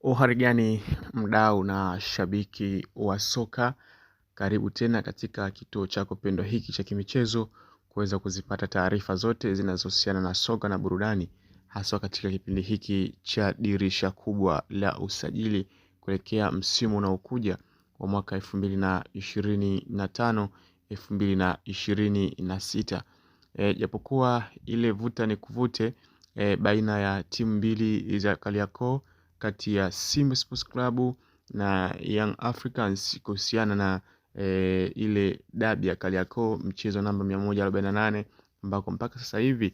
Uhari gani mdau na shabiki wa soka, karibu tena katika kituo chako pendwa hiki cha kimichezo kuweza kuzipata taarifa zote zinazohusiana na soka na burudani, haswa katika kipindi hiki cha dirisha kubwa la usajili kuelekea msimu unaokuja wa mwaka 2025 2026. Japokuwa ile vuta ni kuvute baina ya timu mbili za Kariakoo kati ya Simba Sports Club na Young Africans kuhusiana na ile dabi ya Kariakoo mchezo namba 148 ambako mpaka sasa hivi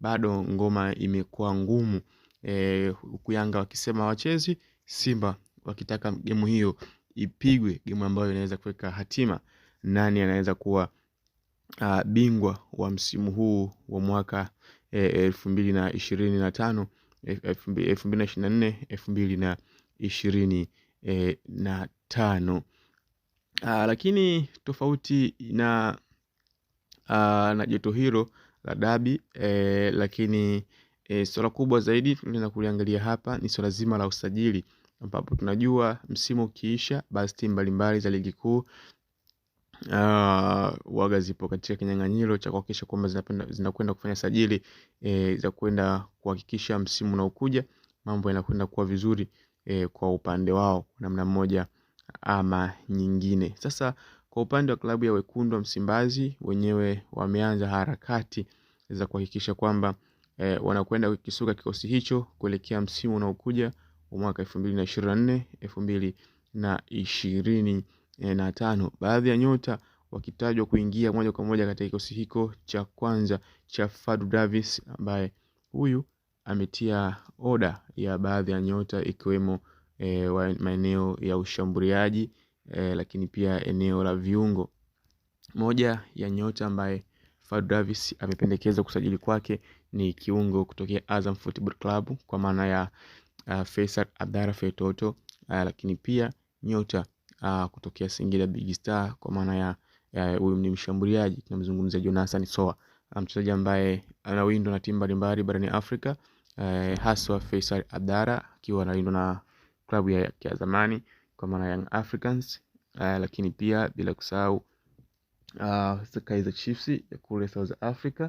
bado ngoma imekuwa ngumu, huku Yanga wakisema wachezi, Simba wakitaka gemu hiyo ipigwe, gemu ambayo inaweza kuweka hatima nani anaweza kuwa bingwa wa msimu huu wa mwaka 2025 2024 2025. Lakini tofauti na na joto hilo la dabi lakini swala kubwa zaidi tunaenda kuliangalia hapa ni swala zima la usajili, ambapo tunajua msimu ukiisha, basi timu mbalimbali za ligi kuu waga zipo katika kinyang'anyiro cha kuhakikisha kwamba zinakwenda kufanya sajili za kwenda kuhakikisha msimu unaokuja mambo yanakwenda kuwa vizuri kwa upande wao namna moja ama nyingine. Sasa kwa upande wa klabu ya Wekundu wa Msimbazi wenyewe wameanza harakati za kuhakikisha kwamba wanakwenda kukisuka kikosi hicho kuelekea msimu unaokuja wa mwaka 2024 2025. Baadhi ya nyota wakitajwa kuingia moja kwa moja katika kikosi hiko cha kwanza cha Fadu Davis ambaye huyu ametia oda ya baadhi ya nyota ikiwemo maeneo ya ushambuliaji lakini pia eneo la viungo. Moja ya nyota ambaye Fadu Davis amependekeza kusajili kwake ni kiungo kutokea Azam Football Club kwa maana ya Faisal Abdalla Feitoto, lakini pia nyota kutokea Singida Big Star kwa maana ya huyu ni mshambuliaji, tunamzungumzia Jonathan Soa, mchezaji ambaye anawindwa na timu mbalimbali barani Afrika, haswa Faisal Abdalla akiwa anawindwa na klabu ya zamani kwa maana Young Africans, lakini pia bila kusahau Kaizer Chiefs ya kule South Africa,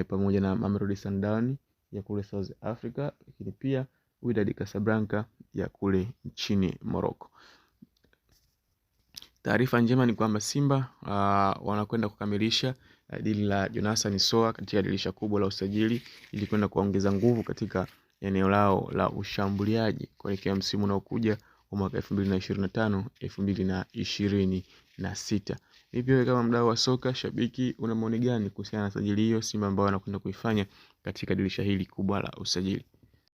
pamoja na Mamelodi Sundowns ya kule South Africa, lakini pia Wydad Casablanca ya kule nchini Morocco. Taarifa njema ni kwamba Simba wanakwenda kukamilisha dili la Jonathan Soa katika dirisha kubwa la usajili ili kwenda kuongeza nguvu katika eneo lao la ushambuliaji kuelekea msimu unaokuja wa mwaka 2025 2026. Vipi wewe kama mdau wa soka, shabiki, una maoni gani kuhusiana na sajili hiyo Simba ambao wanakwenda kuifanya katika dirisha hili kubwa la usajili?